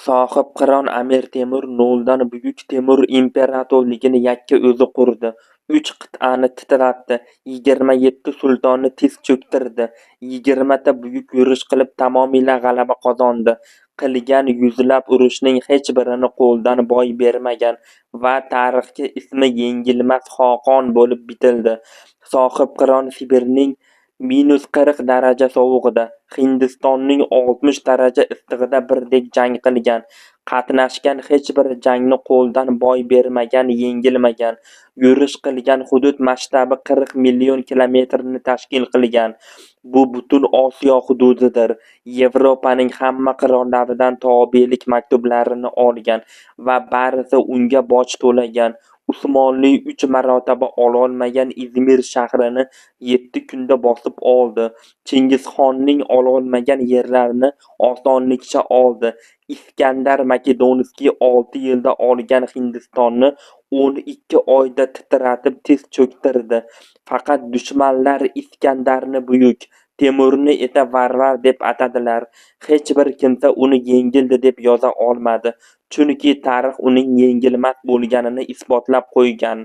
Sohibqiron Amir Temur noldan buyuk Temur imperatorligini yakka o'zi qurdi. Uch qit'ani titratdi. 27 sultonni tiz cho'ktirdi. 20 ta buyuk yurish qilib, tamomila g'alaba qozondi. Qilgan yuzlab urushning hech birini qo'ldan boy bermagan va tarixga ismi yengilmas xoqon bo'lib bitildi. Sohibqiron Sibirning -40 daraja sovug'ida, Hindistonning 60 daraja issig'ida birdek jang qilgan. Qatnashgan hech bir jangni qo'ldan boy bermagan, yengilmagan. Yurish qilgan hudud masshtabi 40 million kilometrni tashkil qilgan. Bu butun Osiyo hududidir. Yevropaning hamma qirollaridan tobelik maktublarini olgan va barisi unga boj to'lagan. Usmonli uch marotaba ololmagan Izmir shahrini 7 kunda bosib oldi. Chingizxonning ololmagan yerlarini osonlikcha oldi. Iskandar Makedonskiy 6 yilda olgan Hindistonni 12 oyda titratib tiz cho'ktirdi. Faqat dushmanlar Iskandarni buyuk, Temurni esa varvar deb atadilar. Hech bir kimsa uni yengildi deb yoza olmadi. Chunki tarix uning yengilmas bo'lganini isbotlab qo'ygan.